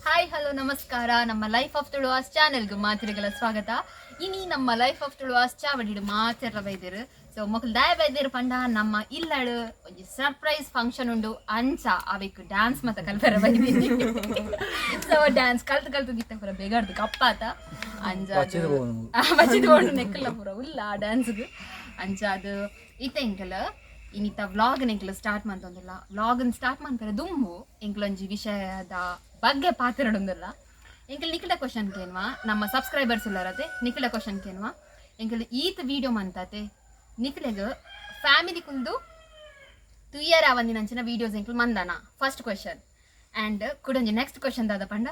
Hi, hello, ನಮಸ್ಕಾರ. ನಮ್ಮ life of Tuluvas ಚಾನೆಲ್ಗೆ ಮಾತೆರೆಗ್ಲ ಸ್ವಾಗತ. ಇನಿ ನಮ್ಮ ಲೈಫ್ ಆಫ್ ತುಳುವಾಸ್ ಚಾವಡಿಡು ಮಾತೆರ್ಲ ಬೈದೆರ್. ಸೊ ಮೊಕುಲು ದಾಯ ಬೈದೆರ್ ಪಂಡ, ನಮ್ಮ ಇಲ್ಲಡು ಒಂಜಿ ಸರ್ಪ್ರೈಸ್ ಫಂಕ್ಷನ್ ಉಂಡು. ಅಂಚ ಅವೆಕ್ ಡ್ಯಾನ್ಸ್ ಮತ ಕಲ್ಪೆರ ಬೈದಿನಿ. ಸೊ ಡ್ಯಾನ್ಸ್ ಕಲ್ತು ಕಲ್ತು ಗಿತ್ತ ಪೂರ ಬೇಗಾಡ್ದು ಕಪ್ಪಾತ. ಅಂಚ ಬಚ್ಚಿದ್ ಬೋಡು ನೆಕ್ಕಲ್ಲ ಪೂರ ಉಲ್ಲ ಆ ಡ್ಯಾನ್ಸ್ಗ್. ಅಂಚ ಅದು ಇತ್ತೆ ಎಂಕಲ ಇನ್ನಿತ ವ್ಲಾಗ್ ಎಂಕ್ಲ ಸ್ಟಾರ್ಟ್ ಮಂತೊಂದುಲ್ಲ. ವ್ಲಾಗ್ ಸ್ಟಾರ್ಟ್ ಮನ್ಪೆರೆ ದುಂಬು ಎಂಕ್ಲೊಂಜಿ ವಿಷಯದ ಬಗ್ಗೆ ಪಾತೆರೊಡೊಂದುಲ್ಲ. ಎಂಕಲ್ ನಿಖಿಲ ಕ್ವಶನ್ ಕೇನ್ವಾ. ನಮ್ಮ ಸಬ್ಸ್ಕ್ರೈಬರ್ಸ್ ಉಲ್ಲರತೆ, ನಿಖಿಲ ಕ್ವಶನ್ ಕೇನ್ವಾ. ಎಂಕಲ್ ಈತ್ ವಿಡಿಯೋ ಮಂತಾತೆ, ನಿಖಿಲೆಗ್ ಫ್ಯಾಮಿಲಿ ಕುಲ್ದು ತುಯ್ಯರ ಒಂದಿನಂಚಿನ ವೀಡಿಯೋಸ್ ಎಂಕಲ್ ಮಂದಾನ? First question. ಆ್ಯಂಡ್ ಕುಡೊಂಜಿ ನೆಕ್ಸ್ಟ್ ಕ್ವಶನ್ ದಾದ ಪಂಡ,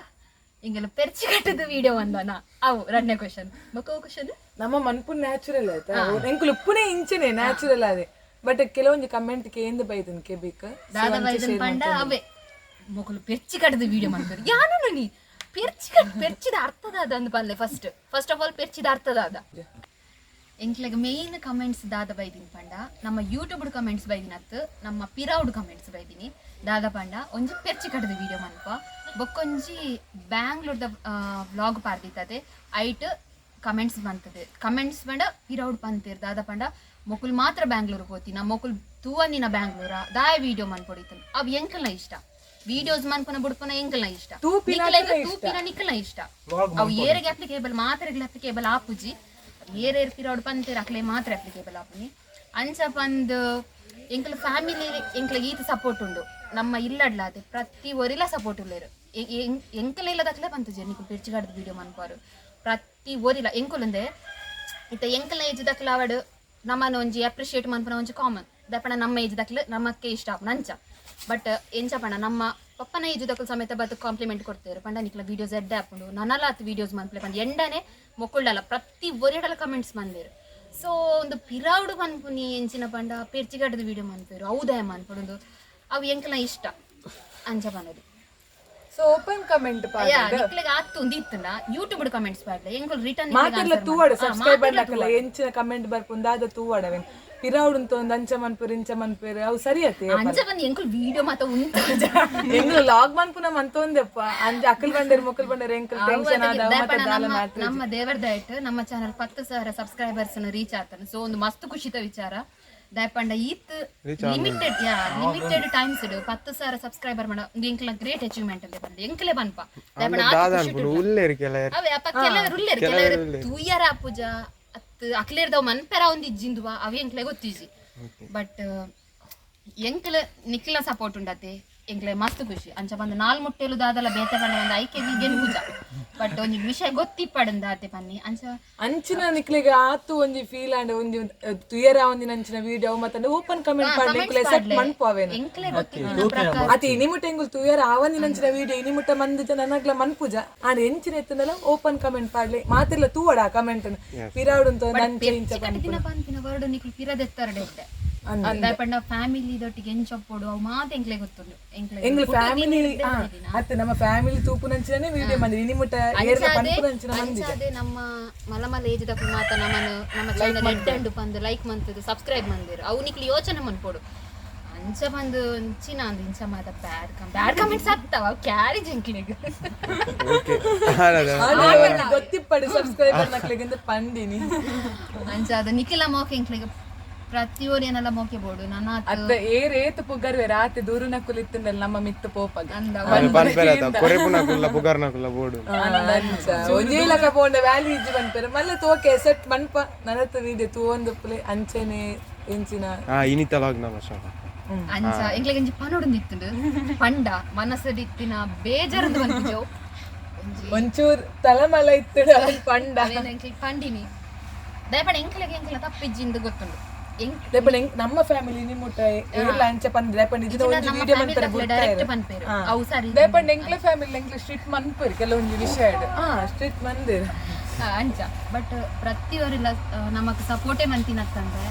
ಎಂಕಲ್ ಪೆರ್ಚಿ ಕಟ್ಟದ ವಿಡಿಯೋ ಮಂದಾನ? ಅವು ರಡ್ನೇ ಕ್ವಶನ್. ಬೊಕ್ಕ ಕ್ವಶನ್? ನಮ್ಮ ಮನ್ಪು ನ್ಯಾಚುರಲ್ ಆಯ್ತಾ. ಎಂಕುಲು ಉಪ್ಪುನೇ ಇಂಚನೆ ನ್ಯಾಚುರಲ್ ಅದೇ. ಬಟ್ ಕೆಲವೊಂಜಿ ಕಮೆಂಟ್ ಕೇಂದ್ ಬೈದನ್ ಕೆಬಿಕ್. ದಾದ ಬೈದನ್ ಪಂಡ, ಅವೇ ಮೊಕಲು ಪೆರ್ಚಿ ಕಟ್ಟದ ವಿಡಿಯೋ ಮಾಡ್ತಾರೆ. ಯಾನು ನೀ ಪೆರ್ಚಿ ಕಟ್, ಪೆರ್ಚಿದ ಅರ್ಥದಾದ ಅಂದ್ ಪನ್ಲೆ. ಫಸ್ಟ್ ಫಸ್ಟ್ ಆಫ್ ಆಲ್ ಪೆರ್ಚಿದ ಅರ್ಥದಾದ? ಎಂಕ್ಲೆಗ್ ಮೇನ್ ಕಮೆಂಟ್ಸ್ ದಾದ ಬೈದಿನಿ ಪಂಡ, ನಮ್ಮ ಯೂಟ್ಯೂಬ್ ಕಮೆಂಟ್ಸ್ ಬೈದಿನ ಅತ್ತು, ನಮ್ಮ ಪಿರೌಡ್ ಕಮೆಂಟ್ಸ್ ಬೈದಿನಿ. ದಾದ ಪಂಡ, ಒಂಜಿ ಪೆರ್ಚಿ ಕಟ್ಟದ ವಿಡಿಯೋ ಮನ್ಪ, ಬೊಕ್ಕೊಂಜಿ ಬ್ಯಾಂಗ್ಳೂರ್ದ ವ್ಲಾಗ್ ಪಾರ್ದಿತ್ತದೆ. ಐಟ್ ಕಮೆಂಟ್ಸ್ ಬಂತದೆ. ಕಮೆಂಟ್ಸ್ ಪಂಡ ಪಿರೌಡ್ ಪಂತೇರ್, ದಾದ ಪಂಡ, ಮೊಕುಲ್ ಮಾತ್ರ ಬ್ಯಾಂಗ್ಳೂರ್ ಹೋತಿನ, ಮೊಕುಲ್ ತೂವಂದಿನ ಬ್ಯಾಂಗ್ಳೂರ ದಾಯ ವಿಡಿಯೋ ಮನ್ಪೊಡಿತು. ಅವು ಎಂಕಲ್ನ ಇಷ್ಟ. ವಿಡಿಯೋಸ್ ಮನ್ಪುನ ಬುಡ್ಪುನ ಎಂಕಲ್ನ ಇಷ್ಟ. ತೂಪಿನ. ನಿಕ್ಲೆಗ್ ತೂಪಿನ ನಿಕ್ಕಲ್ನ ಇಷ್ಟ. ಅವು ಏರೆಗೆ ಅಪ್ಲಿಕೇಬಲ್? ಮಾತೆರೆಗ್ಲ ಅಪ್ಲಿಕೇಬಲ್ ಆಪುಜಿ. ಏರೇರ್ ಪಿರೌಡ್ ಪಂತೇರ್ ಅಕ್ಲೆ ಮಾತ್ರ ಅಪ್ಲಿಕೇಬಲ್ ಆಪುನಿ. ಅಂಚ ಪಂದ್ ಎಂಕಲ್ ಫ್ಯಾಮಿಲಿ ಎಂಕ್ಲೆಗ್ ಈತ ಸಪೋರ್ಟ್ ಉಂಡು. ನಮ್ಮ ಇಲ್ಲಡ್ಲಾತೆ ಪ್ರತಿ ಒರಿಲ ಸಪೋರ್ಟ್ ಉಲ್ಲೇರು. ಎಂಕಲ ಇಲ್ಲದಕ್ಲೆ ಪಂತುಜೆ ನಿಕ್ಲು ಪೆರ್ಚಿಗಾಡ್ದ ವಿಡಿಯೋ ಮನ್ಪಾರು. ಪ್ರತಿ ಒರಿಲ ಎಂಕುಲುಂದೆ ಇತ್ತ ಎಂಕಲ್ನ ಏಜ್ ದಕ್ಲ ಅವಡ್ ನಮ್ಮನ ಒಂಜಿ ಅಪ್ರಿಶಿಯೇಟ್ ಮನ್ಪುನ ಒಂಜಿ ಕಾಮನ್ ದಪಣ. ನಮ್ಮ ಏಜ್ ದಕ್ಲು ನಮಕ್ಕೆ ಇಷ್ಟ ಆಪುನ ಅಂಚ. ಬಟ್ ಎಂಚ ಪಂಡ, ನಮ್ಮ ಪಪ್ಪನ ಏಜ್ ದಕ್ಲು ಸಮೇತ ಬತ್ ಕಾಂಪ್ಲಿಮೆಂಟ್ ಕೊಡ್ತೇವೆ. ಪಂಡ ನಿಕ್ಲ ವೀಡಿಯೋಸ್ ಎಡ್ಡೆ ಆಪುಂಡು, ನನಲಾತ್ ವೀಡಿಯೋಸ್ ಮನ್ಪಲೆ ಪಂಡ ಎಂಡನೆ ಮೊಕ್ಕುಲ್ಡಲ ಪ್ರತಿ ಒರಿಡಲ ಕಮೆಂಟ್ಸ್ ಬಂದೇರು. ಸೊ ಒಂದು ಪಿರೌಡು ಪನ್ಪುನಿ ಎಂಚಿನ ಪಂಡ, ಪೆರ್ಚಿಗಡ್ಡದ ವಿಡಿಯೋ ಮನ್ಪೇರು, ಔದಾಯ ಮನ್ಪುಂಡು. ಅವು ಎಂಕಲ್ನ ಇಷ್ಟ ಅಂಚ ಪನೋದು. ಸೊ ಓಪನ್ ಕಮೆಂಟ್. ಯಾ, ನಿಕ್ಲೆಗ್ ಆತು ಒಂದು ಇತ್ತುಂಡ ಯೂಟ್ಯೂಬ್ ಕಮೆಂಟ್ಸ್ ಪಾಡ್ಲೆ. ಎಂಕುಲು ರಿಟರ್ನ್ ಮಾತೆರ್ಲ ತೂವಡ. ಸಬ್ಸ್ಕ್ರೈಬರ್ ನಕಲ ಎಂಚಿನ ಕಮೆಂಟ್ ಬರ್ಪುಂಡು ದಾದ ತೂವಡವೇನ್. ಪಿರೌಡ್ ಒಂದು ಅಂಚ ಮನ್ಪೇರು, ಇಂಚ ಮನ್ಪೇರು, ಅವು ಸರಿ ಅತ್ತೆ. ಅಂಚ ಬಂದು ಎಂಕುಲು ವಿಡಿಯೋ ಮಾತ ಉಂಟು. ಎಂಗ್ಲು ಲಾಗ್ ಮನ್ಪುನ ಮಂತೊಂದೆಪ್ಪ. ಅಂಚ ಅಕಲ್ ಬಂಡೇರ್ ಮೊಕಲ್ ಬಂಡೇರ್ ಎಂಕಲ್ ಟೆನ್ಷನ್ ಆದ ಮತ್ತೆ ದಾಲ ಮ್ಯಾಟ್ರ್. ನಮ್ಮ ದೇವರ ದಯಟ್ ನಮ್ಮ ಚಾನಲ್ 10,000 ಸಬ್ಸ್ಕ್ರೈಬರ್ಸ್ ರೀಚ್ ಆತನ. ಸೊ ಒಂದು ಮಸ್ತ್ ಖುಷಿತ ವಿಚಾರ. ದಯಪಂಡ ಈತ್ ಲಿಮಿಟೆಡ್, ಯಾ, ಲಿಮಿಟೆಡ್ ಟೈಮ್ಸ್ ಇಡು 10,000 ಸಬ್ಸ್ಕ್ರೈಬರ್ ಮಾಡ ಒಂದು ಎಂಕ್ಲ ಗ್ರೇಟ್ ಅಚೀವ್ಮೆಂಟ್ ಅಂತ ಬಂದು ಎಂಕ್ಲೆ ಪನ್ಪ. ದಯಪಂಡ ಆತ್ ಖುಷಿ ಉಂಟು. ಅವೇ ಅಪ್ಪ, ಕೆಲವರು ಉಲ್ಲೇರು, ಕೆಲವರು ತೂಯರ ಪೂಜ ಅತ್ ಅಕ್ಲೇರ್ದವ್ ಮನ್ಪೆರ ಒಂದು ಇಜ್ಜಿಂದುವ ಅವೆ ಎಂಕ್ಲೆ ಗೊತ್ತಿಜಿ. ಬಟ್ ಎಂಕ್ಲ ನಿಕ್ಲ ಸಪೋರ್ಟ್ ಉಂಡತೆ, ಎಂಕ್ಲೆ ಮಸ್ತ್ ಖುಷಿ. ಅಂಚ ಬಂದು ನಾಲ್ ಮುಟ್ಟೆಲು ದಾದಲ ಬೇತೆ ಪಂಡ ಒಂದು ಐಕೆ ಗೆನ್ಪುಜ. ಬಟ್ ಒಂಜಿ ವಿಷಯ ಗೊತ್ತಿಪ್ಪಡಂದ ಆತೆ ಪನ್ನಿ ಅಂಚ. ಅಂಚಿನ ನಿಕ್ಲೆಗ್ ಆತು ಒಂಜಿ ಫೀಲ್ ಆಂಡ್, ಒಂಜಿ ತುಯರ ಒಂದಿನ ಅಂಚಿನ ವಿಡಿಯೋ ಮತ್ತೆ ಓಪನ್ ಕಮೆಂಟ್ ಪಾಡ್ಲೆ. ಎಂಕುಲು ಎಸೆಪ್ಟ್ ಮನ್ಪು ಅವೇನು. ಎಂಕ್ಲೆ ಗೊತ್ತಿತ್ತಿನ ಪ್ರಕಾರ. ಅತಿ ಇನಿಮುಟ್ಟ ಎಂಗುಲ್ ತುಯರ ಆವಂದಿನ ಅಂಚಿನ ವಿಡಿಯೋ ಇನಿಮುಟ್ಟ ಮಂದಿ ನನಗ್ಲ ಮನ್ಪುಜ. ಆಂಡ್ ಎಂಚಿನ ಎತ್ತಂದಲ ಓಪನ್ ಕಮೆಂಟ್ ಪಾಡ್ಲೆ. ಮಾತೆರ್ಲ ತೂವಡ ಆ ಕಮೆಂಟ್. ಪಿರಾವುಡು ಅಂತ ಒಂದು ಅಂಚೆ ಇಂಚ. ಕಟ್ಟಿದಿನ ಪನ್ಪಿನ ವರ್ಡ್ ನಿಕ್ಲು ಪಿರದೆತ್ತರಡೆ ಇತ್ತೆ. ಪಂಡ ಫ್ಯಾಮಿಲಿ ದೊಟ್ಟಿಗೆ ಎಂಚೊಪ್ಪೊಡು, ಅವು ಮಾತ ಎಂಕ್ಲೆ ಗೊತ್ತುಂಡು ಎಂಕ್ಲೆ. ಎಂಗ್ಲ ಫ್ಯಾಮಿಲಿ ಅತ್ತೆ, ನಮ್ಮ ಫ್ಯಾಮಿಲಿ ತೂಪುನಂಚಿನೇ ವಿಡಿಯೋ ಮಂದಿ ಇನಿಮುಟ್ಟ ಏರ್ಲ ಪನ್ಪುನಂಚಿನ ಮಂದಿ. ಅಂಚಾದೆ ನಮ್ಮ ಮಲ ಮಲ ಏಜ್ ದಕ್ಕುಲು ಮಾತ ನಮ್ಮನು ನಮ್ಮ ಚಾನಲ್ ಎಡ್ಡೆ ಪಂದು ಲೈಕ್ ಮಂತದು ಸಬ್ಸ್ಕ್ರೈಬ್ ಮಂದಿರು. ಅವು ನಿಕ್ಲು ಯೋಚನೆ ಮನ್ಪೊಡು. ಅಂಚ ಬಂದು ಅಂಚಿನ ಅಂದ್ ಇಂಚ ಮಾತ ಬ್ಯಾಡ್ ಬ್ಯಾಡ್ ಕಮೆಂಟ್ಸ್ ಆಗ್ತಾವ, ಅವು ಕ್ಯಾರೇಜ್ ಎಂಕ್ಲೆಗ್. ಗೊತ್ತಿಪ್ಪಡು ಸಬ್ಸ್ಕ್ರೈಬರ್ ನಕ್ಲೆಗಿಂದ ಪಂಡಿನಿ. ಅಂಚ ಅದು ನಿಖಿಲ ಮೋಕೆ ಎಂಕ್ಲೆಗ್ ಪ್ರತಿಯೊರು ಏನೆಲ್ಲ ಮೋಕೆ ಬೋಡು ನನ್ನ. ಅತ್ತ ಏರ್ ಏತ್ ಪುಗರ್ವೆ ರಾತ್ರಿ ದೂರು ನಕುಲು ಇತ್ತುಂಡಲ್ ನಮ್ಮ ಮಿತ್ತು ಪೋಪಗ. ಕೊರೆಪುನಕುಲ್ಲ ಪುಗರ್ನಕುಲ್ಲ ಬೋಡು. ಒಂಜೇ ಲಕ ಪೋಂಡ ವ್ಯಾಲ್ಯೂ ಇಜ್ಜಿ ಪನ್ಪೆರೆ. ಮಲ್ಲ ತೋಕೆ ಸೆಟ್ ಮನ್ಪ ನನತ್ತ ವಿಡಿಯೋ ತೂವೊಂದುಪ್ಪಲೆ ಅಂಚನೆ ಎಂಚಿನ. ಹಾ, ಇನಿತ ಲಾಗ್ ನಮ್ಮ ಶಾಪ. ಅಂಚ ಎಂಕ್ಲೆಗ್ ಒಂಜಿ ಪನೊಡುಂದು ಇತ್ತುಂಡು ಪಂಡ ಮನಸ್ಸು ಇತ್ತಿನ ಬೇಜಾರಂದು ಪನ್ಪಿಜವು ಒಂಜಿ. ಒಂಚೂರ್ ತಲಮಲ ಇತ್ತುಡು ಅವನ್ ಪಂಡ. ಅವೇನ್ ಎಂಕ್ಲೆಗ್ ಪಂಡಿನಿ. ದಯಪಂಡ ಎಂಕ್ಲೆಗ್ ಎಂಕ್ಲ ತಪ್ಪಿಜ್ಜಿಂದು ಗೊತ್ತುಂಡು ಎಂಕ್. ದಯಪಂಡ ನಮ್ಮ ಫ್ಯಾಮಿಲಿ ನಿಮ್ಮುಟ್ಟ ಏರ್ಲ ಅಂಚ ಪಂದ್ ದಯಪಂಡ ಇದನ್ನ ಒಂಜಿ ವಿಡಿಯೋ ಮನ್ಪೆರೆ. ಡೈರೆಕ್ಟ್ ಪನ್ಪೇರು, ಅವು ಸರಿ. ದಯಪಂಡ ಎಂಕ್ಲೆ ಫ್ಯಾಮಿಲಿ ಎಂಕ್ಲೆ ಸ್ಟ್ರಿಕ್ಟ್ ಮನ್ಪುರಿ ಕೆಲವೊಂಜಿ ವಿಷಯ. ಹಾ, ಸ್ಟ್ರಿಕ್ಟ್ ಮಂದಿರ್. ಅಂಚ ಬಟ್ ಪ್ರತಿಯೊರಿಲ ನಮಕ್ ಸಪೋರ್ಟೇ ಮಂತಿನತ್ತಂದ್ರೆ,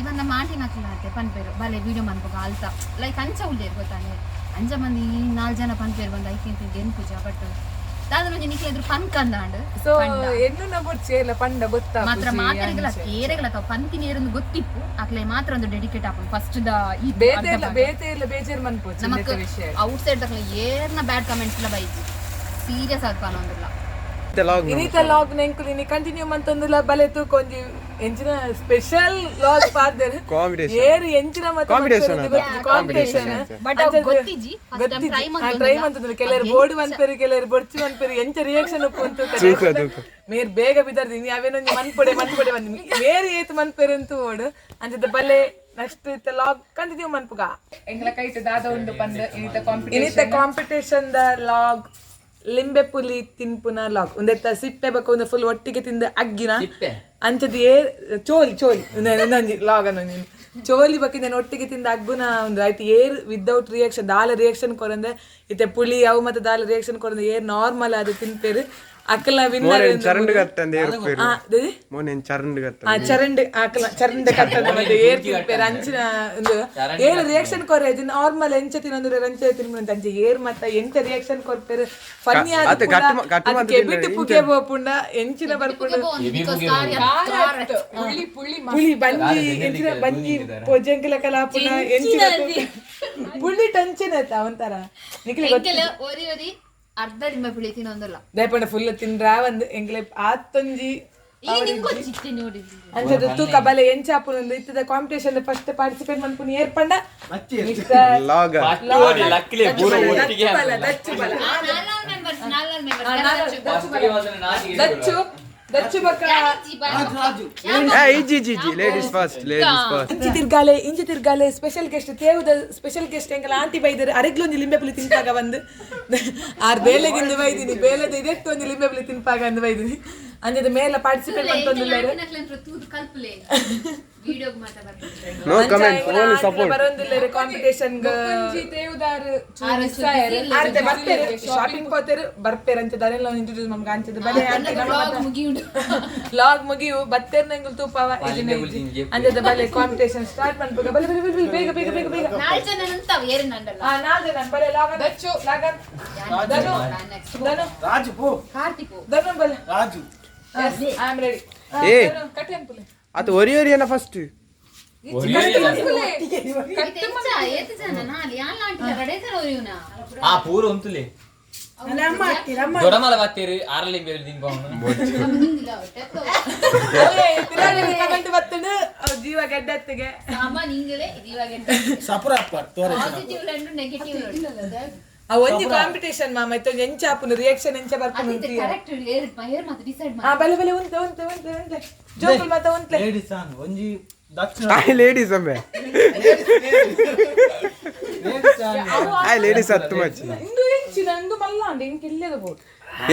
ಇವನ್ ನಮ್ಮ ಆಂಟಿನಕ್ಲ ಅತ್ತೆ ಪನ್ಪೇರು, ಬಲೆ ವಿಡಿಯೋ ಮನ್ಪುಗ ಅಲ್ತ ಲೈಕ್ ಅಂಚ ಉಲ್ಲೇರು ಗೊತ್ತಾನೆ. ಅಂಚ ಮಂದಿ ಈ ನಾಲ್ ಜನ ಪನ್ಪೇರು ಬಂದು ಐಕೆ ಗೆನ್ಪುಜ. ಬಟ್ ದಾದ ಒಂಜಿ ನಿಕ್ಲೆ ಎದುರು ಪನ್ಕಂದಾಂಡ್. ಸೊ ಎನ್ನು ನಬೊಡ್ಚಿ ಏರ್ಲ ಪಂಡ ಗೊತ್ತಾ. ಮಾತ್ರ ಮಾತೆರೆಗ್ಲ ಏರೆಗ್ಲ ಅಥವಾ ಪಂತಿನ ಏರೊಂದು ಗೊತ್ತಿಪ್ಪು. ಅಕ್ಲೆ ಮಾತ್ರ ಒಂದು ಡೆಡಿಕೇಟ್ ಆಪುಂಡು ಫಸ್ಟ್ the ಈ ಬೇತೆ ಇಲ್ಲ, ಬೇತೆ ಇಲ್ಲ, ಬೇಜಾರ್ ಮನ್ಪೊಚ್ಚಿ ನಮಕ್ ವಿಷಯ. ಔಟ್ ಸೈಡ್ ದಕ್ಲೆ ಏರ್ನ ಬ್ಯಾಡ್ ಕಮೆಂಟ್ಸ್ ಎಲ್ಲ ಬೈಜಿ. ಸೀರಿಯಸ್ ಆದ್ ಪನೊಂದುಲ್ಲ. ಲಾಗ್. ಇನಿತ ಲಾಗ್ ನೆಂಕುಲು ಇನಿ ಕಂಟಿನ್ಯೂ ಮಂತೊಂದುಲ್ಲ. ಬಲೆ ತೂಕೊಂಜಿ ಎಂಚಿನ ಸ್ಪೆಷಲ್ ಲಾಗ್ ಪಾಡ್ದೆರ್. ಕಾಂಪಿಟೇಷನ್. ಏರ್ ಎಂಚಿನ ಮತ್ತೆ. Competition ಅದ. ಕಾಂಪಿಟೇಷನ್. ಬಟ್ ಅವು ಗೊತ್ತಿಜ್ಜಿ, ಫಸ್ಟ್ ಟೈಮ್ ಟ್ರೈ. ಟ್ರೈ ಮಂತೊಂದುಲ್ಲ. ಕೆಲವರು ಬೋರ್ಡ್ ಮನ್ಪೆರು, ಕೆಲವರು ಬೊಡ್ಚಿ ಮನ್ಪೆರು. ಎಂಚ ರಿಯಾಕ್ಷನ್ ಉಪ್ಪು ಅಂತ. ತೂಕ ತೂಕ. ಮೇರ್ ಬೇಗ ಬಿದರ್ದು ಇನಿ ಅವೇನೊಂಜಿ ಮನ್ಪೊಡೆ ಮನ್ಪೊಡೆ ಬಂದು ಮೇರ್ ಏತ್ ಮನ್ಪೆರು ಅಂತ ಓಡು ಅಂಚದ. ಬಲೆ ನೆಕ್ಸ್ಟ್ ಇತ್ತ ಲಾಗ್ ಕಂಟಿನ್ಯೂ ಮನ್ಪುಗ. ಎಂಗ್ಲ ಕೈಟ್ ದಾದ ಉಂಡು ಪಂದ್ ಇನಿತ ಕಾಂಪಿಟೇಷನ್. ಇನ್ನಿತ ಕಾಂಪಿಟೇಷನ್ ದ ಲಾಗ್ ಲಿಂಬೆ ಪುಲಿ ತಿನ್ಪುನ ಲಾಗ್. ಒಂದೆತ್ತ ಸಿಪ್ಪೆ ಬೊಕ ಒಂದು ಫುಲ್ ಒಟ್ಟಿಗೆ ತಿಂದ ಅಗ್ಗಿನ ಅಂಚದ ಏ ಚೋಲಿ ಚೋಲಿ ಒಂದೊಂಜಿ ಲಾಗ್ ಅನ್ನು ನೀನು ಚೋಲಿ ಬೊಕ ಇಂದೆನ್ ಒಟ್ಟಿಗೆ ತಿಂದ ಅಗ್ಗುನ ಒಂದು ಆಯ್ತು. ಏರ್ ವಿದೌಟ್ ರಿಯಾಕ್ಷನ್ ದಾಲ ರಿಯಾಕ್ಷನ್ ಕೊರಂದೆ, ಇತ್ತೆ ಪುಳಿ ಅವು ಮತ್ತೆ ದಾಲ ರಿಯಾಕ್ಷನ್ ಕೊರಂದೆ ಏರ್ ನಾರ್ಮಲ್ ಅದು ತಿನ್ಪೇರು ಅಕ್ಕಲ ವಿನ್ನರ್. ಚರಂಡ್ ಕಟ್ಟಂದ ಏರ್ಪೇರು ಮೋನೆನ್ ಚರಂಡ್ ಕಟ್ಟ. ಆ ಚರಂಡಿ ಆಕಲ ಚರಂಡ ಕಟ್ಟದ ಮತ್ತೆ ಏರ್ ತಿನ್ಪೇರು ಅಂಚಿನ ಒಂದು. ಏರ್ ರಿಯಾಕ್ಷನ್ ಕೊರೆ ನಾರ್ಮಲ್ ಎಂಚ ತಿನ್ನೊಂದ್ರೆ ರಂಚ ತಿನ್ಪುನಂತ. ಅಂಚೆ ಏರ್ ಮತ್ತ ಎಂಚ ರಿಯಾಕ್ಷನ್ ಕೊರ್ಪೇರು ಫನ್ನಿ. ಅತ್ತೆ ಕಟ್ಟು ಮಾತ್ರ ಕೆಬಿಟ್ಟು ಪುಗೆ ಪೋಪುಂಡ ಎಂಚಿನ ಬರ್ಪುಂಡ. ಪುಳ್ಳಿ ಪುಳ್ಳಿ. ಪುಳಿ ಬಂಜಿ ಎಂಚಿನ ಬಂಜಿ ಪೊಜೆಂಕಲ ಕಲಾಪುನ ಎಂಚಿನ ಪುಳ್ಳಿ ಟಂಚಿನ ಆಯ್ತಾ ಒಂಥರ ನಿಕ್ಲೆ. ಎಂಕೆಲ ಒರಿ ಒರಿ ಅರ್ಧ ಲಿಂಬೆ ಪುಳಿ ತಿನ್ನೊಂದುಲ್ಲ. ದಯಪಂಡ ಫುಲ್ ತಿಂಡ್ರಾ ಒಂದು ಎಂಕ್ಲೆ ಆತ್ತೊಂಜಿ. ಈ ನಿಂಗೊಂಜಿ ನೋಡಿ. ಅಂಚದ ತೂಕ ಬಲೆ ಎಂಚ ಆಪುನ. ಇತ್ತದ ಕಾಂಪಿಟೇಷನ್ ಫಸ್ಟ್ ಪಾರ್ಟಿಸಿಪೇಟ್ ಮನ್ಪುನ ಏರ್ಪಂಡ? ಲಾಗ್. ದಚ್ಚು ಬಲ, ದಚ್ಚು ಬಲ. ನಾಲ್ನಾಲ್ ಮೆಂಬರ್ಸ್, ನಾಲ್ನಾಲ್ ಮೆಂಬರ್ಸ್. ದಚ್ಚು ದಚ್ಚು ಬಕ್ಕ. ಏ ಇಜ್ಜಿ ಇಜ್ಜಿ ಇಜ್ಜಿ, ಲೇಡೀಸ್ ಫಸ್ಟ್, ಲೇಡೀಸ್ ಫಸ್ಟ್. ಇಂಚಿ ತಿರ್ಗಾಲೆ, ಇಂಚಿ ತಿರ್ಗಾಲೆ. ಸ್ಪೆಷಲ್ ಗೆಸ್ಟ್ ತೇವುದ ಸ್ಪೆಷಲ್ ಗೆಸ್ಟ್ ಎಂಕಲ ಆಂಟಿ ಬೈದರು. ಅರೆಗ್ಲೊಂಜಿ ಲಿಂಬೆ ಪುಲಿ ತಿನ್ಪಾಗ ಬಂದು ಆರ್ ಬೇಲೆಗಿಂದು ಬೈದಿನಿ. ಬೇಲೆದ ಇದೆಟ್ಟು ಒಂಜಿ ಲಿಂಬೆ ಪುಲಿ ತಿನ್ಪಾಗ ಅಂದು ಬೈದಿನಿ. ಅಂಜದ ಮೇಲೆ ಪಾರ್ಟಿಸಿಪೇಟ್ ಮಂತೊಂದುಲ್ಲೆರ್. ತೂದು ಕಲ್ಪುಲೆ, ವಿಡಿಯೋಗ್ ಮಾತ ಬರ್ತದೆ. No comment, only support. ಬರೋಂದುಲ್ಲೆರ್ ಕಾಂಪಿಟೇಷನ್. ಒಂಜಿ ತೇವುದಾರು. ಆರ್ತೆ ಬರ್ಪೇರು, ಶಾಪಿಂಗ್ ಪೋತೇರು ಬರ್ಪೇರು. ಅಂಚೆ ದರೆಲ್ಲ ಇಂಟ್ರೊಡ್ಯೂಸ್ ನಮ್ಗೆ ಅಂಚದ. ಬಲೆ ಆಂಟಿ. ವ್ಲಾಗ್ ಮುಗಿಯುಂಡು. ಲಾಗ್ ಮುಗಿಯು ಬತ್ತೇರ್ ನಂಗುಲ್ ತೂಪಾವ ಇದನ್ನ. ಅಂಜದ ಬಲೆ ಕಾಂಪಿಟೇಷನ್ ಸ್ಟಾರ್ಟ್ ಮನ್ಪುಗ. ಬಲೆ ಬಲೆ ಬಲೆ ಬಲೆ, ಬೇಗ ಬೇಗ ಬೇಗ ಬೇಗ. ನಾಲ್ ಜನ ಅಂತಾವ್ ಏರ್ ನಂಡಲ್ಲ. ಆ ನಾಲ್ ಜನ ಬಲೆ ಲಾಗನ್ ದಚ್ಚು ಲಾಗನ್ ಧನು ಧನು. ರಾಜು ಪೋ. ಕಾರ್ತಿಕ್. ಧನು ಬಲೆ. ರಾಜು. I am ready. ಏ. ಕಟ್ಟಿ ಅನ್ಪುಲೆ. ಅದು ಒರಿ ಒರಿ ಏನ ಫಸ್ಟ್. ಎಂಚ ಏತ್ ಜನ? ನಾಲ್ ಯಾನ್ ಲಾಂಟಿಲ ಕಡೆ ಜನ ಒರಿಯುನ. ಆ ಪೂರ ಉಂತುಲೆ ದೊಡಮಲ ಬತ್ತೇರು ಆರಲಿ ತಿನ್ಪವನು. ಕಮೆಂಟ್ ಬತ್ತುಂಡು ಅವ್ ಜೀವ ಗೆಡ್ಡತ್ತಿಗೆ. ಅಮ್ಮ ನಿಂಗಲೇ ಇದು ಇವಾಗ. ಸಪುರಪ್ಪ ತೋರೆ. ಪಾಸಿಟಿವ್ ಉಂಟು, ನೆಗೆಟಿವ್ ಉಂಟು. ಆ ಒಂಜಿ ಕಾಂಪಿಟೇಷನ್ ಮಾಮ ಇತ್ತು. ಎಂಚ ಆಪುನು ರಿಯಾಕ್ಷನ್ ಎಂಚ ಬರ್ಪುನು ಅದು ಕರೆಕ್ಟ್. ಏರ್ ಏರ್ ಮಾತ ಡಿಸೈಡ್. ಆ ಬಲೆ ಬಲೆ, ಉಂತೆ ಉಂತೆ ಉಂತೆ ಉಂತೆ ಜೋಕುಲ್ ಮಾತ ಉಂತ್ಲೆ. ಲೇಡೀಸ್ ಆನ್ ಒಂಜಿ ದಕ್ಷಿಣ. ಆಯ್ ಲೇಡೀಸ್ ಅಮ್ಮೆ, ಆಯ್ ಲೇಡೀಸ್ ಹತ್ತು ಮಚ್ಚಿ. ಇಂದು ಎಂಚಿನ ಇಂದು ಮಲ್ಲಾಂಡ್ ಎಂಕ್ ಇಲ್ಲೇದ ಬೋಡು.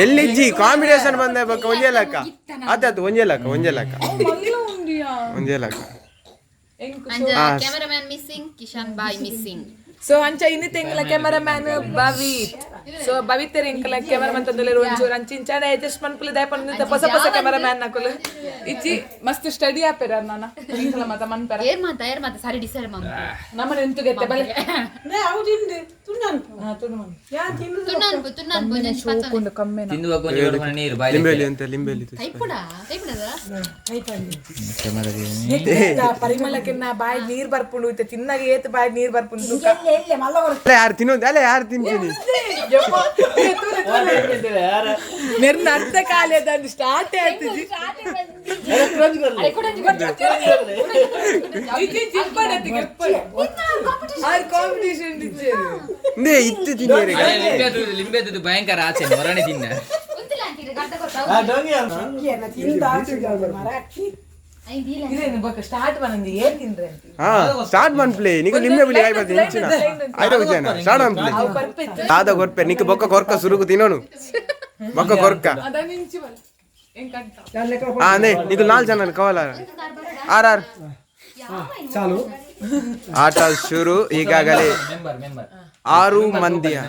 ಎಲ್ಲಿಜ್ಜಿ ಕಾಂಪಿಟೇಷನ್ ಬಂದ ಬಕ್ಕ ಒಂಜೇ ಲೆಕ್ಕ ಆತ ಆತು. ಒಂಜೇ ಲೆಕ್ಕ, ಒಂಜೇ ಲೆಕ್ಕ. ಮಲ್ಲ ಉಂಡಿಯಾ. ಒಂಜೇ ಲೆಕ್ಕ. ಎಂಕ್ ಅಂಜ cameraman missing, Kishan boy missing. ಸೊ ಅಂಚ ಇನ್ನಿತ ಎಂಕಲ ಕ್ಯಾಮರಾಮ್ಯಾನ್ ಭವಿತ್. ಸೊ ಭವಿತರ್ ಎಂಕಲ ಕ್ಯಾಮರಾಮನ್ ತಂದುಲ್ಲೆರ್. ಒಂಚೂರು ಅಂಚಿಂಚಾಡ ಅಡ್ಜಸ್ಟ್ ಮನ್ಪುಲೆ ದಯಪಂಡ, ಹೊಸ ಹೊಸ ಕ್ಯಾಮರಾಮ್ಯಾನ್ ನಕುಲು. ಇಜ್ಜಿ ಮಸ್ತ್ ಸ್ಟಡಿ ಆಪೆರ ನಾನ ಎಂಕಲ ಮತ ಮನ್ಪೆರ. ಏರ್ ಮಾತ ಏರ್ ಮಾತ ಸರಿ ಡಿಸೈಡ್ ಮಾಮ. ನಮ್ಮನೆ ಎಂತುಗೆತ್ತೆ ಬಲೆ. ತುಣ್ಣನ್ಪು ತುಣ್ಣನ್ಪು ಒಂಜಿ ಪತ್ತೊಂದು. ಕಮ್ಮೆನ. ತಿಂದು ಒಂಜಿ ಕೊಡ್ಪುನ ನೀರು ಬಾಯಿ. ಲಿಂಬೆಲಿ ಅಂತ ಲಿಂಬೆಲಿ. ಕೈಪುಡ ಕೈಪುಡದ. ಪರಿಮಳಕ್ಕೆನ್ನ ಬಾಯಿ ನೀರ್ ಬರ್ಪುಂಡು. ಇತ್ತೆ ತಿನ್ನಾಗ ಏತ್ ಬಾಯಿ ನೀರ್ ಬರ್ಪುಂಡು ತೂಕ. ಅಲ್ಲ ಯಾರು ತಿನ್ನೋದು, ಅಲ್ಲ ಯಾರು ತಿಂತೀನಿ. ಮೆರ್ನ ಅರ್ಧ ಖಾಲಿ ಅದಂದು ಸ್ಟಾರ್ಟ್ ಆಗ್ತಿದ್ದಿ. ಕಾಂಪಿಟೇಷನ್. ಇಂದೇ ಇತ್ತು ತಿನ್ನಿರಿ. ಲಿಂಬೆ ತುದು ಲಿಂಬೆ ತುದು ಭಯಂಕರ ಆಚೆ ಹೊರನೆ ತಿನ್ನ. ಉಂತಿಲ್ಲ ಅಂತೀರಿ ಅರ್ಧ ಕೊಟ್ಟ. ಇದೇನು ಬೊಕ ಸ್ಟಾರ್ಟ್ ಮನಂದು ಏನ್ ತಿಂದ್ರೆ ಅಂತ. ಹಾ ಸ್ಟಾರ್ಟ್ ಮನ್ಪ್ಲೆ ನಿಕ ಲಿಂಬೆ ಬುಲಿ ಆಯ್ತು ಎಂಚಿನ ಆಯ್ತು ಜನ ಸ್ಟಾರ್ಟ್ ಮನ್ಪ್ಲೆ ದಾದ ಕೊರ್ಪೆ ನಿಕ ಬೊಕ್ಕ ಕೊರ್ಕ ಸುರುಕು ತಿನ್ನೋನು ಬೊಕ್ಕ ಕೊರ್ಕ. ಅದನಿಂಚಿ ಬಲ ಎಂಕ್ ಅಂಟ. ಹಾ ನೇ ನಿಕ ನಾಲ್ ಜನ ಕವಲ ಆರ್ ಆರ್ ಆಟ ಶುರು ಈಗಾಗಲೇ. Member member. ಆರು ಮಂದಿಯ ಆ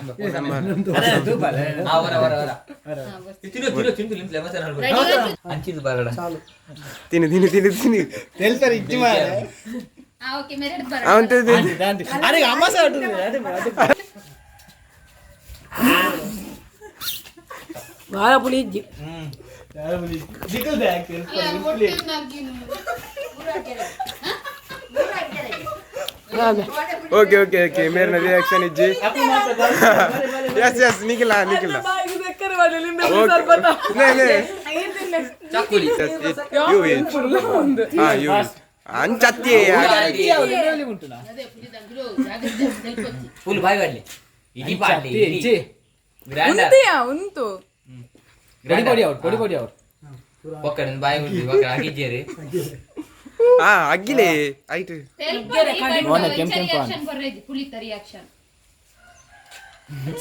ಹೊರ ಹೊರ ಹೊರ ತಿನ್ನು ತಿನ್ನು ತಿಂದು ಲಿಂಬೆ ಲೆಮನ್ ಅಂಚಿದ್ದು ಬರಡ. ತಿನ್ನು ತಿನ್ನು ತಿನ್ನು ತಿನ್ನು. తెలుసా ఇచ్చి మారే. ಆ ಓಕೆ ಮೇರೆ ಬರ. ಅವಂತ. అరే అమ్మ సార్ అదే అదే. దిగులు బ్యాగ్ తెలుసు. ಓಕೆ ಓಕೆ ಓಕೆ, ಮೇರ್ನ ರಿಯಾಕ್ಷನ್ ಇಜ್ಜಿ. Yes yes, Nikhila Nikhila. ಬಾಯಿಗೆ ಸಕ್ಕರೆ. ಲಿಂಬೆ ಹುಳಿ ಸರ್ಬತ್ತ. ಲೇ ಲೇ. ಚಾಕುಲಿ. You eat. ಹಾ, you eat. ಅಂಚತ್ತಿ. ಫುಲ್ ಬಾಯ್ ಬಾಡ್ಲಿ ಇಡೀ ಬಾಡ್ಲಿ ಇಡೀ. ಗ್ರ್ಯಾಂಡ್ ಉಂತಿಯಾ ಉಂತು. ಪೊಡಿ ಪೊಡಿ ಅವ್ರು, ಪೊಡಿ ಪೊಡಿ ಅವ್ರು. ಒಕ್ಕಡೆ ಬಾಯಿ ಉಂಟು ಒಕ್ಕಡೆ ಆಗಿದ್ದೀರಿ. ಹಾ, ಅಗ್ಗಿಲೆ ಆಯ್ತು. Reaction ಬರ್ರೇಜಿ ಪುಳಿತ reaction.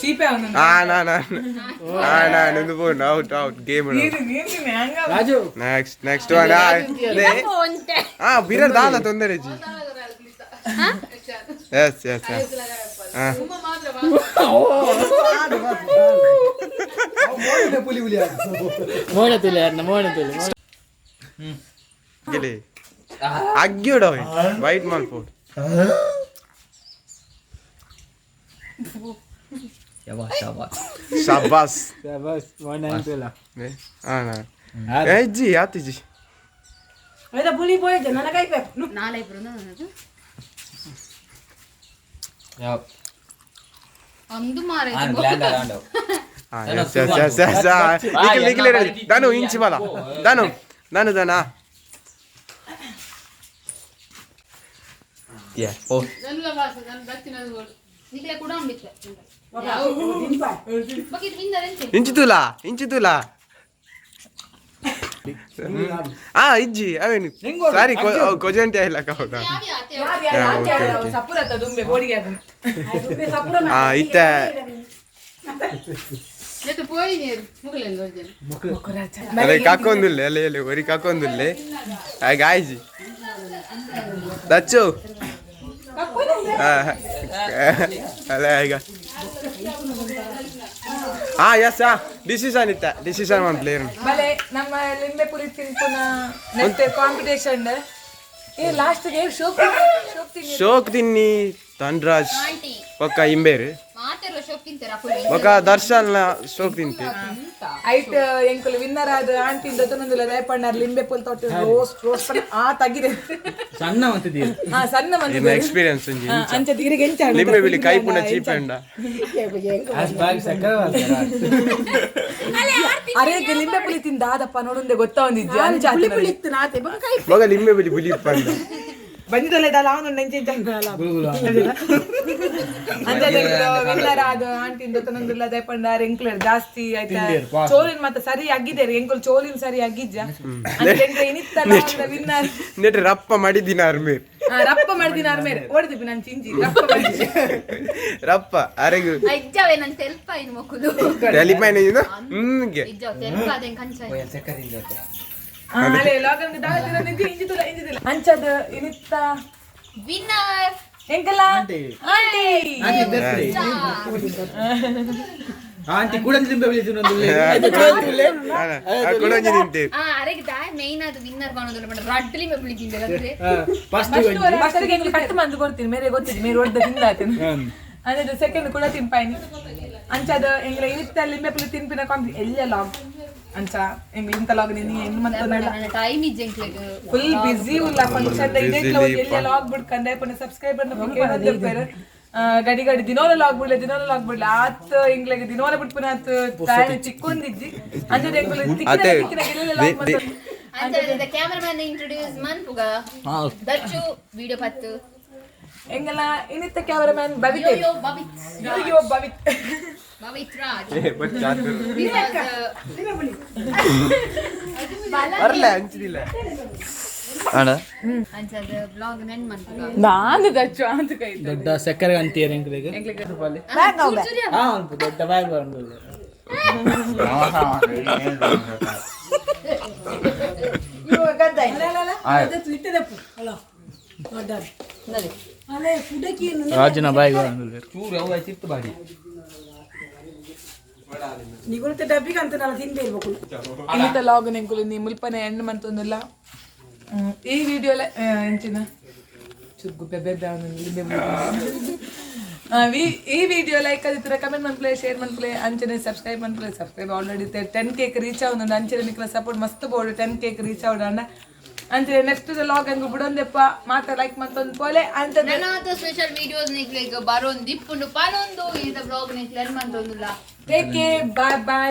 ಚೀಪೆ ಅವನು. ಹಾ, ನಾ ನಾ ಹಾ ನಾ ನಂದು ಬೋನ್ ಔಟ್ ಔಟ್ ಗೇಮ್. ನೀರು ನೀರು ಹಂಗ. ರಾಜು. ನೆಕ್ಸ್ಟ್ ನೆಕ್ಸ್ಟ್ ಒನ್ ಲೇ. ಹಾ, ಬಿರರ್ ದಾಲ ತೊಂದರೆ G. S S S. ಹಾ. ಪುಲಿ ಹುಲಿ. ಅಗ್ಗಿಲೆ ಅಗ್ಗಿಯೋಡ ವೈಟ್ ಮಾಲ್ಪೋಡ್. ಶಬಾಷ್ ಶಬಾಷ್. ಶಾಬಾಸ್. ಹಾ, ನಾ ಏ ಜಿ ಆತಿ ಜಿ. ನಾಳೆ ಇಬ್ರು ಯಾವ ಒಂದು ಮಾರ. Gland around. ಹಾ, yes yes yes yes. Nikhil Nikhil ready. ದಾನು ಇಂಚಿ ಬಲ ದಾನು ದಾನು ದಾನಾ. ಯಾ ಓ. ನಿಕ್ಲೆ ಕೂಡ ಉಂಡಿತ್ತು ಬಟ್ ಇದು ಹಿಂದೆ ಎಂತ? ಇಂಚಿತುಲಾ ಇಂಚಿತುಲಾ. ಆ ಇಜ್ಜಿ ಅವೇನು ಸಾರಿ ಕೊಜಂಟಿ ಇಲ್ಲ ಕೌದ. Okay okay. ಸಪುರತ ದುಂಬೆ ಬೋಡಿಗೆ ಹಾಕು. ಆ ಇತ್ತ. ಅದೇ ಕಾಕೊಂದುಲ್ಲೆ ಅಲ್ಲೇ ಅಲ್ಲೇ ಒರಿ ಕಾಕೊಂದುಲ್ಲೆ ಗಾಯ್ಜಿ ದಚ್ಚು ಅಲ್ಲ ಈಗ. ಹಾ, ಎಸ್. ಹಾ, ಡಿಸಿಷನ್ ಇತ್ತ ಡಿಸಿಷನ್ ಒನ್ ಪ್ಲೇಯರ್. ಬಲೆ ನಮ್ಮ ಲಿಂಬೆ ಪುರಿ ತಿನ್ಪುನ ನೆಕ್ಸ್ಟ್ ಕಾಂಪಿಟೇಷನ್ ಏ ಲಾಸ್ಟ್ ಗೆ ಶೋಕ್ ಶೋಕ್ ತಿನ್ನಿ. ಶೋಕ್ ತಿನ್ನಿ ಧನ್ರಾಜ್. ಆಂಟಿ. ಪಕ್ಕ ಇಂಬೇರು. ಮಾತೆಲ್ಲ ಶೋಕ್ ತಿಂತಾರ ಫುಲ್. ಬೊಕ ದರ್ಶನ್ ಶೋಕ್ ತಿಂತಿ. ಐಟ್ ಎಂಕುಲು ವಿನ್ನರ್ ಆದ ಆಂಟಿ ದೊತ್ತನೊಂದುಲ್ಲ ದಯಪಣ್ಣಾರ್ ಲಿಂಬೆ ಪುಲ್ ತೊಟ್ಟು ರೋಸ್ಟ್ ರೋಸ್ಟ್ ಆ ತಗಿದೆ. ಸಣ್ಣ ಮಂತಿದ್ದೀರಿ. ಹಾ, ಸಣ್ಣ ಮಂದಿ. ಇನ್ನ ಎಕ್ಸ್ಪೀರಿಯನ್ಸ್ ಒಂಜಿ. ಅಂಚ ಇರಿಗೆ ಎಂಚ? ಲಿಂಬೆ ಬಿಳಿ ಕೈಪುಣ ಚೀಪೆಂಡ. ಅರೆ ಲಿಂಬೆ ಪುಲಿ ತಿಂದ ಆದಪ್ಪ ನೋಡುಂದೆ ಗೊತ್ತಾ ಒಂದಿಜ್ಜಿ ಅಂಚ. ಮಗ ಲಿಂಬೆ ಬಿಳಿ ಬುಲಿ ಪಂಡ. ಬಂದಿದ್ದಲ್ಲ ಇದಲ್ಲ ಅವನು ನೆಂಚೆ ಅಂಚ. ವಿನ್ನರ್ ಆದ ಆಂಟಿ ದೊತ್ತನೊಂದುಲ್ಲ ದಯಪಣ್ಣಾರ್ ಎಂಕ್ಲೇರ್ ಜಾಸ್ತಿ ಆಯ್ತಾ ಚೋಲಿನ್ ಮತ್ತೆ ಸರಿ ಆಗಿದ್ದೇರಿ ಎಂಕುಲು ಚೋಲಿನ್ ಸರಿ ಆಗಿಜ್ಜ ಇನಿತ್ತಲ್ಲ ವಿನ್ನರ್. ನೆಟ್ ರಪ್ಪ ಮಾಡಿದಿನ ಅರ್ಮೇರ್. ರಪ್ಪ ಮಾಡ್ದಿನ ಆರ್ಮೇಲೆ ಓಡಿದ್ವಿ ನಾನು ಚಿಂಚಿ ರಪ್ಪ ಮಾಡಿದ್ದೆ. ರಪ್ಪ ಅರೆಗು. ಇಜ್ಜಾವೆ ನನ್ ತೆಲ್ಪ ಇನ್ ಮೊಕುಲು. ಟೆಲಿಪೈನ ಇದು ಹ್ಮ್ಗೆ. ಇಜ್ಜಾವ್ ತೆಲ್ಪ ಅದೇನ್ ಕಂಚ. ಅಲೆ ಲಾಗನ್ ದಾದಿರ ನಿಂತಿ ಇಂಜಿతుಲ ಇಂಜಿತಿಲ್ಲ ಅಂಚದ ಇನಿತ್ತ ವಿನ್ನರ್ ಎಂಕಲ ಆಂಟಿ. ಆಂಟಿ ಕೂಡ ಲಿಂಬೆ ಹುಳಿ ತಿನ್ನೊಂದುಲ್ಲೆ. ಕೊಡೊಂಜಿ ತಿಂತೆ. ಆ ಅರೆಗೆ ದಾಯ ಮೇನ್ ಅದು ವಿನ್ನರ್ ಬಾಣೋದಿಲ್ಲ ಬಟ್ ರಡ್ಲಿ ಮೆಬ್ಳಿ ತಿಂದಿಲ್ಲ ಅಂದ್ರೆ. ಫಸ್ಟ್ ಫಸ್ಟ್ ಎಂಕುಲು ಕಟ್ ಮಂದು ಕೊಡ್ತೀನಿ ಮೇರೆ ಗೊತ್ತಿದೆ ಮೇರೆ ಒಡ್ದ ತಿಂದಾತೀನಿ ಅಂದ್ರೆ ಸೆಕೆಂಡ್ ಕೂಡ ತಿನ್ಪಾಯಿನಿ ಅಂಚದ ಎಂಗ್ಲ ಇನಿತ್ತ ಲಿಂಬೆ ಪುಲಿ ತಿನ್ಪಿನ ಕಾಂಪಿ ಎಲ್ಲ ಲಾಗ್ ಅಂಚ ಎಂಗ್ಲ ಇಂತ ಲಾಗ್ ನೀನು ಹೆಣ್ಣು ಮಂತೊಂದಲ್ಲ. ಟೈಮ್ ಇಜ್ಜೆ ಎಂಕ್ಲೆಗ್. ಫುಲ್ ಬಿಸಿ ಉಲ್ಲ ಫಂಕ್ಷನ್ Busy ಎಲ್ಲ ಲಾಗ್ ಬಿಡ್ಕಂಡೆ ಪುನಃ ಸಬ್ಸ್ಕ್ರೈಬರ್ ಗಡಿ ಗಡಿ ದಿನೋಲ ಲಾಗ್ ಬಿಡ್ಲೆ ದಿನೋಲ ಲಾಗ್ ಬಿಡ್ಲೆ ಆತ್ ಎಂಗ್ಲೆಗ್ ದಿನೋಲ ಬಿಟ್ಪುನ ಆತ್ ಟೈಮ್ ಚಿಕ್ಕೊಂದಿಜ್ಜಿ ಅಂಚದ ಎಂಕುಲು ತಿಕ್ಕಿನ ಅದೇ. ತಿಕ್ಕಿನ ಗೆಲ್ಲೆಲ್ಲ ಲಾಗ್ ಮಂತೊಂದು. ಅಂಚ ಕ್ಯಾಮರಾಮನ್ ಇಂಟ್ರೊಡ್ಯೂಸ್ ಮನ್ಪುಗ ದರ್ಚು ವಿಡಿಯೋ ಪತ್ತು. ಎಂಗಲ ಇನ್ನಿತ್ತ ಕ್ಯಾಮರಾಮನ್ ಬವಿತೆ. ಯೋ ಯೋ ಬಬಿತ್. ಯೋ ಯೋ ಬವಿತ್. ಬಬಿತ್ ರಾಜ್. ಬರ್ಲೆ ಅಂಚಿದಿಲ್ಲ. ಅಂಚದ ಬ್ಲಾಗ್ ನೆನ್ ಮನ್ಪುಗ. ನಾನು ದಚ್ಚು ಅಂತ ಕೈ. ದೊಡ್ಡ ಸಕ್ಕರೆ ಅಂತೀರ ಎಂಕ್ಲೆಗ್. ಹಾ, ಉಂಟು ದೊಡ್ಡ ಬ್ಯಾಗ್ ಬರಂದುಲ್ಲೆ. ರಾಜನ ಬಾಯಿಗೆ ಬರಂದುಲ್ಲೆ. ಚೂರು ಯಾವ ಚಿತ್ತು ಬಾಡಿ. ಇನ್ನಿತ್ತ ಲಾಗ್ ನೆಂಕುಲು ನೀ ಮುಲ್ಪನೆ ಎಣ್ಣು ಮಂತೊಂದುಲ್ಲ ಈ ವಿಡಿಯೋ ಎಂಚಿನ ಚುಗ್ಗು ಬೆಬ್ಬೆ ಲಿಂಬೆ ಈ ವಿಡಿಯೋ ಲೈಕ್ ಆದಿತ್ತರ ಕಮೆಂಟ್ ಮನ್ಪ್ಲೆ ಶೇರ್ ಮನ್ಪ್ಲೆ ಅಂಚನೆ ಸಬ್ಸ್ಕ್ರೈಬ್ ಮನ್ಪ್ಲೆ. ಸಬ್ಸ್ಕ್ರೈಬ್ ಆಲ್ರೆಡಿ 10 ಕೆಕ್ ರೀಚ್ ಆವೊಂದುಂಡು. ಅಂಚನೆ ನಿಕ್ಲ ಸಪೋರ್ಟ್ ಮಸ್ತ್ ಬೋಡು 10 ಕೆಕ್ ರೀಚ್ ಆವಡಂಡ. ಅಂಚನೆ ನೆಕ್ಸ್ಟ್ ಲಾಗ್ ಹಂಗು ಬಿಡೊಂದೆಪ್ಪ ಮಾತ ಲೈಕ್ ಮತ್ತೊಂದು ಪೋಲೆ ಅಂತ. ನನಾತ ಸ್ಪೆಷಲ್ ವಿಡಿಯೋಸ್ ನಿಕ್ಲೆಗ್ ಬರೋಂದು ಇಪ್ಪುಂಡು ಪನೊಂದು ಈ ಬ್ಲಾಗ್ ನಿಕ್ಲೆ ಎನ್ ಮಂತೊಂದುಲ್ಲ. Take care, bye boy.